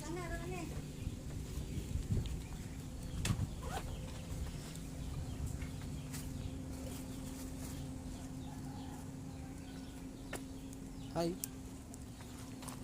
Hi.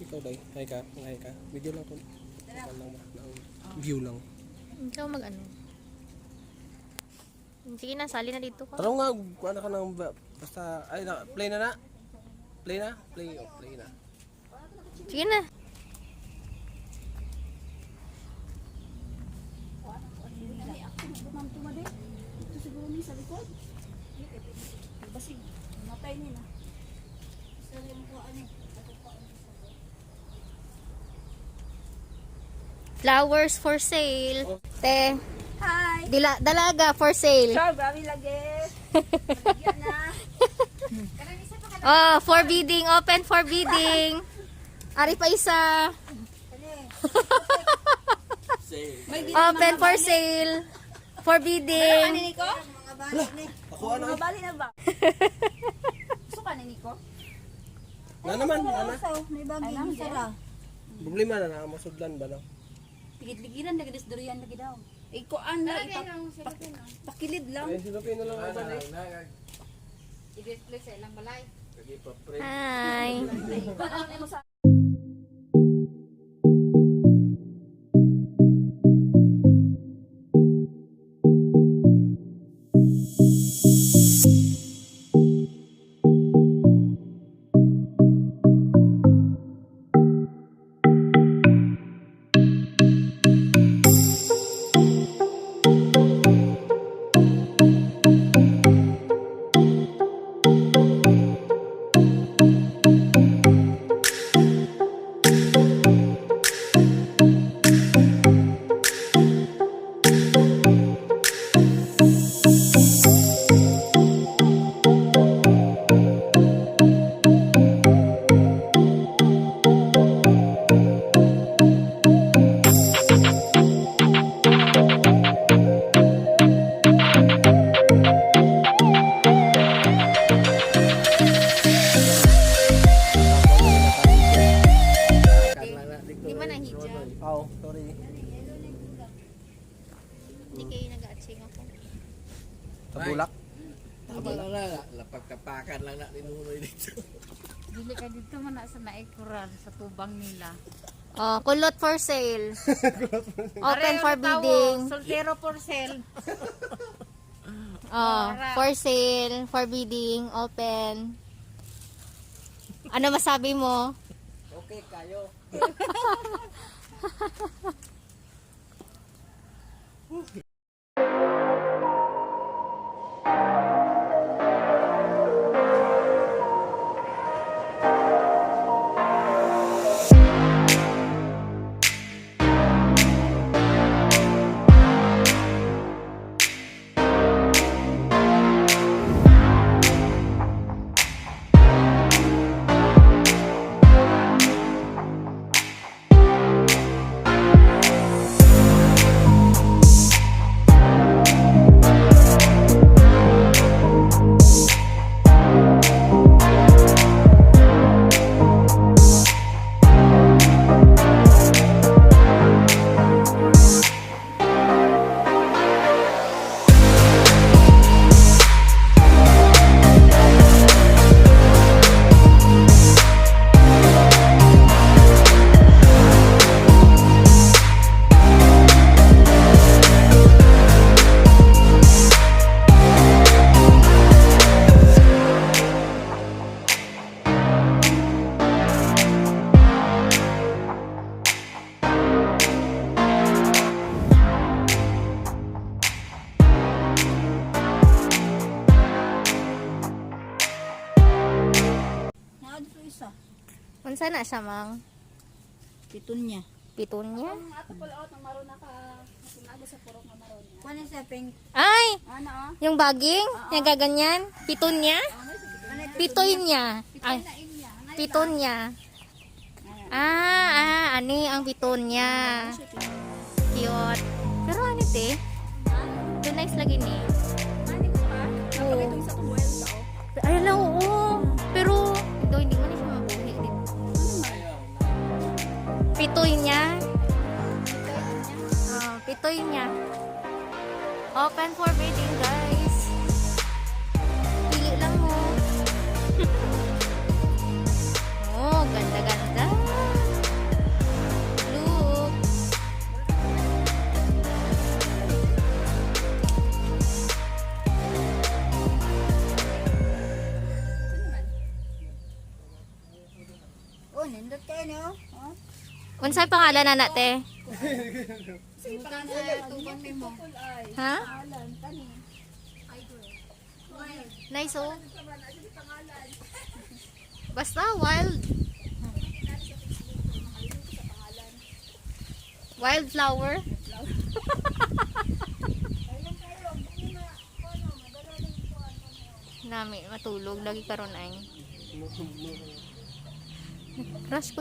Ikaw, day. Hi ka. Hi ka. Video lang ko. Ikaw lang ba? View lang. Ikaw mag ano. Sige na, sali na dito ka. Tara nga, kuha na ka ng basta, ay, na, play na na. Play na? Play, oh, play na. Sige na. Ito siguro ni sa likod. Basig, matay ni na. Flowers for sale. Te, Hi! dila, dalaga for sale. Ciao, grabe lagi. Yan na. Oh, for bidding, open for bidding. Ari pa isa. Open for sale. For Ano bidding. ni Nico? Ako ano? Mga bali na ba? Gusto ka ni Nico? Na naman, na na. May baging sara. Problema na na, masudlan ba na? Tigit-ligiran lagi des durian lagi daw. Ikuan lang pakilid lang. Ay, silupin na lang ako ba eh. Hi. Di man ang hijab. Oh, sorry. Hindi kayo nag-aaching ako. Tabulak. Tama lang na, lapagkapakan lang na ninunoy dito. Dili ka dito man na sa naikuran sa tubang nila. Oh, kulot for sale. Open for bidding. Soltero for sale. Oh, for sale, for bidding, open. Ano masabi mo? Okay, kayo. Naa dito isa. Unsa na siya, mang? Pitunya. Pitunya? Ato pala out ng maroon na ka. Sinabi sa purok nga maroon. Kuan sa pink. Ay! Ano oh? Yung baging? Yung gaganyan? Pitunya? Pitoy niya. Ay, pitunya. Ah, ah, ani ang pitunya. Cute. Pero ano te? Ito nice lagi ni. Ani ko pa. Oo. Itong isa tong buwelta oh. Ay, ala, oo. Pero, ito, hindi mo na siya mabuhi dito. Pitoy niya. Pitoy niya. Open for bidding, guys. Pili lang mo. Oh, ganda-ganda. Look. Oh, nindot kayo no? Oh. Unsay pangalan na nate? Sige, pangalan tubang nimo. Ha? Nice, oh. Basta wild. Wildflower. Nami matulog lagi karon ay. Crush ko.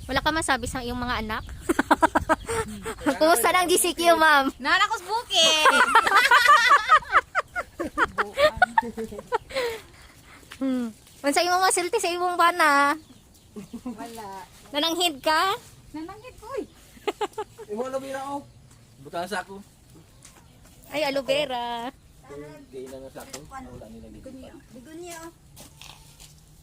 Wala ka masabi sa iyong mga anak? Kumusta ng GCQ, ma'am? Nana ko sa bukid. Unsa imong masulti sa imong bana? Wala. Nananghid ka? Nananghid ko eh. Imo ano bira oh. Butang sa ako. Ay, aloe vera. Gay na nga sa ako. Wala nila dito. Bigunya oh.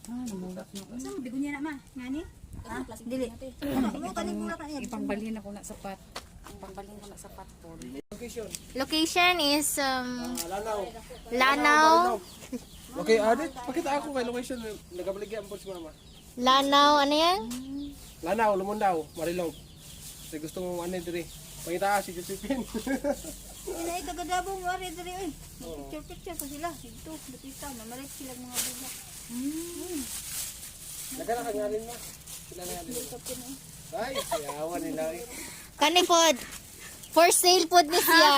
Saan mo bigunya na ma? Ngani? Ha? Dili. Ano mo kaning bulak na niya? Ipangbalhin ako na sapat. Ipangbalhin ko na sapat po. Location. Location is Ah, Lanao. Lanao. Okay, adit, pakita ako kay location. Nagabaligyan po si mama. Lanao, ano yan? Lanao, Lumundaw, Marilog. Kasi gusto mo ano diri. Pangita si Josephine. Ina ikagadabong mo ari diri oy. Picture picture ko sila dito, dito mamalit sila mga bulak. Nagana ka ngalan mo. Sila nga din. Ay, siyawan nila. Eh. Kani pod. For sale pod ni siya.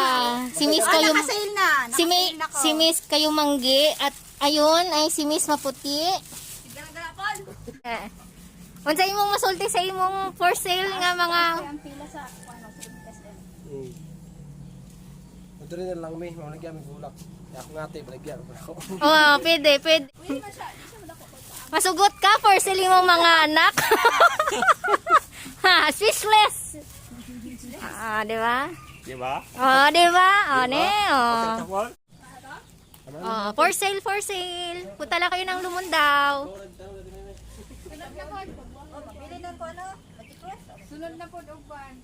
Si Miss kayo Naka-sale na. si, May, si Miss kayo manggi at ayun ay si Miss Maputi. Eh. Unsa imong masulti sa imong for sale nga mga Ang pila sa ano sa MSM. Diri na lang mi, mamalagyan mi bulak. Kaya ako nga ate, baligyan ko ako. Oh, pwede, pwede. Masugot ka for sale imong mga anak. Ha, speechless. Ah, di ba? Di ba? Oh, di ba? Oh, ne, oh. Oh, for sale, for sale. Punta lang kayo ng Lumundaw. Pili na ko ano? Matikwas. Sunod na po uban.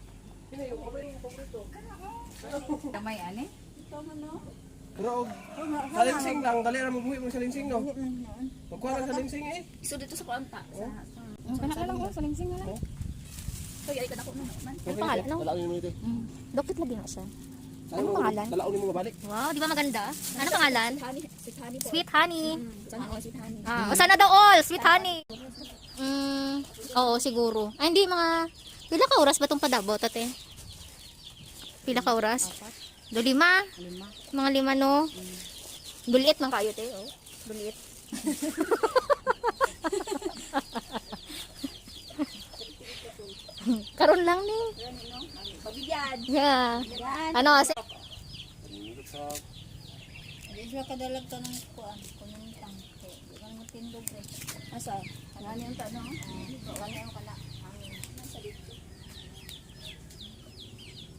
Kamay ani? Pero og salingsing lang, dali ra mo buhi mo salingsing no. Magkuha lang salingsing eh. So dito sa kuanta. Kana lang oh, salingsing na lang. Kay ay kanako no man. Ano pangalan? No? Dalaon mo ito. Dokit lagi nga siya. Ano pangalan? Dalaon mo mabalik. Wow, di ba maganda? Ano pangalan? Honey, sweet honey po. Sweet honey. Sana all sweet honey. Ah, o sana daw all, sweet honey. Oo, siguro. Ay, hindi, mga, pila ka oras ba itong padabo, tate? Pila ka oras? Do lima? Lima. Mga lima, no? Duliit man kayo, te, oh. Duliit. Karon lang ni. Pabigyan. Yeah. Yan. Ano, kasi, Di siya kadalag ka ng kuan, kumintang. Di ka mo tindog eh. Asa? Ano yung tanong? Ano yung kana? Amin. Nasa dito.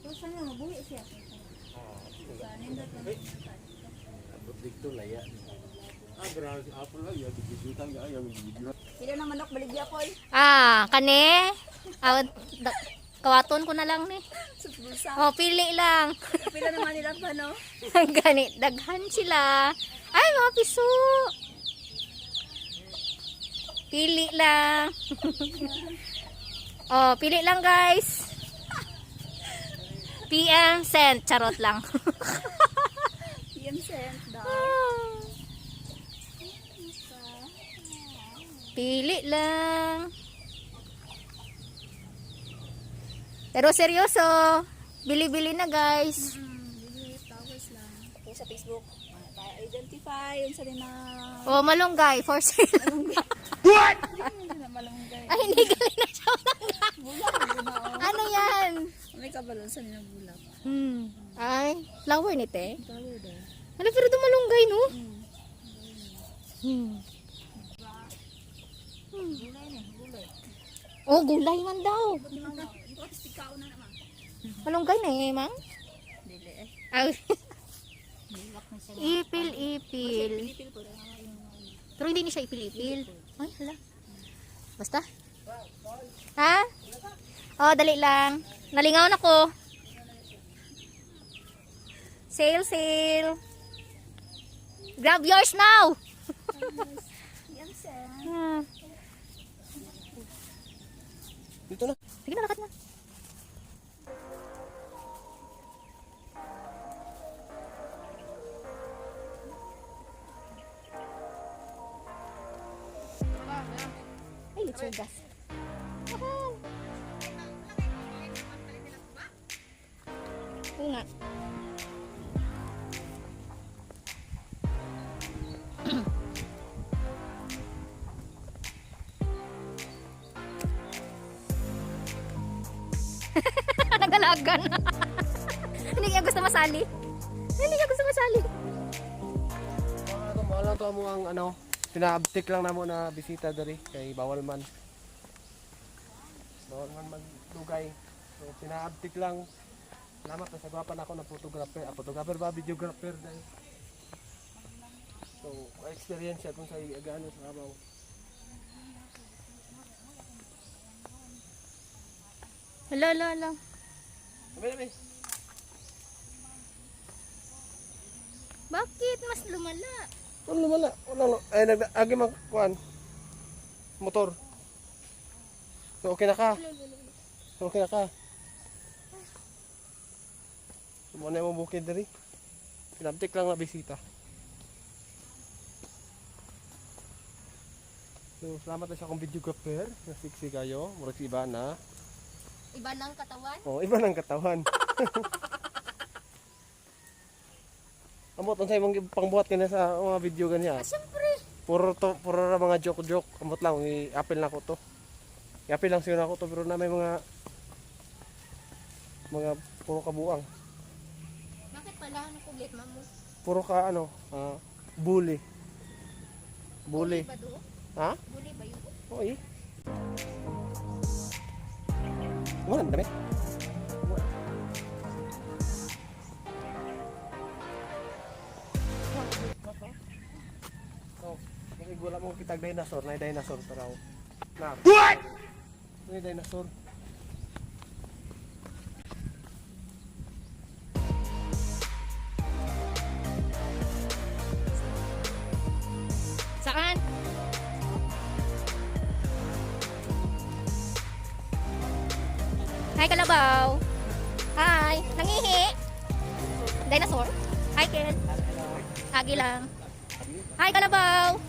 So sana mabuhi siya. Sa nindot na. Abot dito laya. Ah, grabe si Apple lang. Yung gijutan ka, yung gijutan. Pila ng manok baligya ko. ah, kani. Ah, kawaton ko na lang ni. Sa bulsa. Oh, pili lang. Pila naman nila pa no? Gani, daghan sila. Ay, mga piso. Pili lang. Oh, pili lang guys. PM sent. Charot lang. PM sent daw. Pili lang. Pero seryoso, bili-bili na guys. Flowers lang. Post sa Facebook. Para identify yung sa lima. Oh, malunggay for sale. Malunggay. Ay, hindi galing na siya malunggay. Ano yan? May kabalon sa nila bulak. Ay, flower ni te. Flower daw. Ano, pero dumalunggay, no? Gulay ni, gulay. Oh, gulay man daw. Malunggay na eh, mang? Dili eh. Ay. Nilak na siya. Ipil, ipil. Ipil po. Pero hindi niya siya ipil-ipil. Ay, hala. Basta. Ha? Oh, dali lang. Nalingaw na ko. Sale, sale. Grab yours now. Yan sir. Dito na. Sige na, lakad na. Ay, litsugas. Woohoo! Oo nga. Nagdalagan. Hindi niya gusto masali. Hindi niya gusto masali. Mga ito, lang to mo ang ano, pinaabtik lang namo na bisita diri kay bawal man. Bawal man maglugay. So pinaabtik lang. Salamat na sa gwapa na ako na photographer. Ah, photographer ba? Videographer dahil. So, experience siya kung sa gaano sa kabaw. Hala, hala, hala. Sabi na, Bakit mas lumala? Wala, wala. Wala, wala. Ay, nag agi mag kuan. Motor. So, okay na ka. So, okay na ka. Mo na mo bukid diri. Pinabtik lang na bisita. So, salamat na sa akong videographer. Nasiksi kayo. Murag si iba na. Iba ng katawan? Oh, iba ng katawan. Amot, unsay imong pangbuhat kanya sa mga video ganyan? Ah, syempre. Puro to, puro ra mga joke-joke. Amot lang i-apple na ko to. I-apple lang siguro ako to pero na may mga puro kabuang. Bakit pala? Ano kublit mo? Puro ka ano, bully. Bully. Ba do? Ha? Bully ba yun? Oo eh. Wala, dami. Oh, wala mo kitag dinosaur, na dinosaur taraw. Na. What? May dinosaur. Saan? Hi, Kalabaw! Hi! Nangihi! Dinosaur? Hi, Ken! Agi lang. Hi, Kalabaw!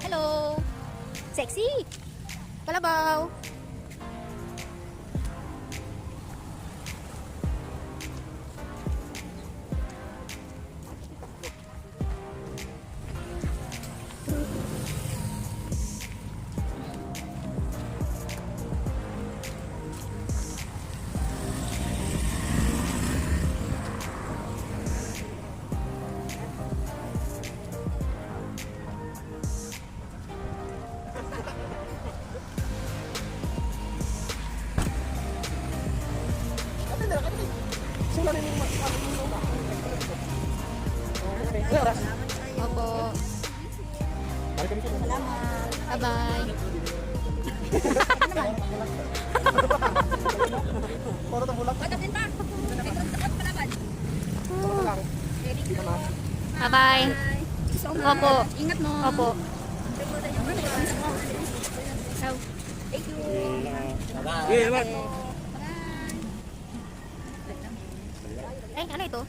Hello! Sexy! Kalabaw! Opo. Bye-bye. Puro to bulak. Bye-bye. Opo. Ingat mo. Opo. Thank you. Yeah, man. Ay, ano ito?